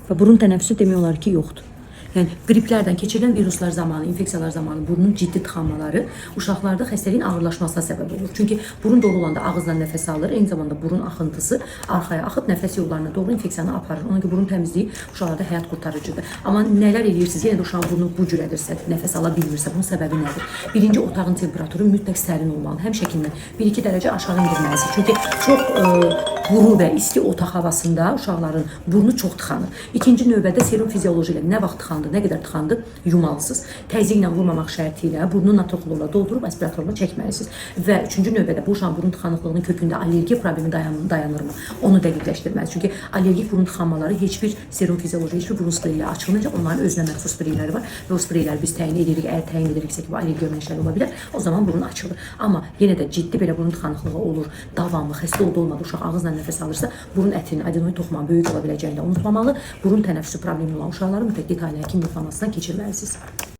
Və burun tənəffüsü demək olar ki, yoxdur. Yəni qriplərdən keçirilən viruslar zamanı, infeksiyalar zamanı burnun ciddi tıxanmaları uşaqlarda xəstəliyin ağırlaşmasına səbəb olur. Çünki burun dolu olanda ağızdan nəfəs alır, eyni zamanda burun axıntısı arxaya axıb nəfəs yollarına doğru infeksiyanı aparır. Ona görə burun təmizliyi uşaqlarda həyat qurtarıcıdır. Amma nələr eləyirsiniz? Yenə də uşağın burnu bu cür edirsə, nəfəs ala bilmirsə, bunun səbəbi nədir? Birinci, otağın temperaturu mütləq sərin olmalı. Həmişəkindən 1-2 dərəcə aşağı endirməlisiniz. Çünki çox quru və isti otaq havasında uşaqların burnu çox tıxanır. İkinci növbədə serum fizioloji ilə nə vaxt tıxandı, nə qədər tıxandı yumalısınız. Təzyiqlə vurmamaq şərti ilə burnu natrochlorla doldurub aspiratorla çəkməlisiniz. Və üçüncü növbədə bu uşağın burun tıxanıqlığının kökündə allergiya problemi dayanırmı? Onu dəqiqləşdirməlisiniz. Çünki allergik burun tıxanmaları heç bir serum fizioloji, heç bir burun spreyi ilə açılmayacaq. Onların özünə məxsus spreyləri var və o spreyləri biz təyin edirik. Əgər təyin ediriksə ki, bu allergiya mənşəli ola bilər, o zaman burun açılır. Amma yenə də ciddi belə burun tıxanıqlığı olur, davamlı, xəstə oldu olmadı, uşaq ağızla nəfəs alırsa, burun ətinin, adenoid toxumanın böyük ola biləcəyini də unutmamalı. Burun tənəffüsü problemi olan uşaqları mütləq detallı həkim yoxlamasından keçirməlisiniz.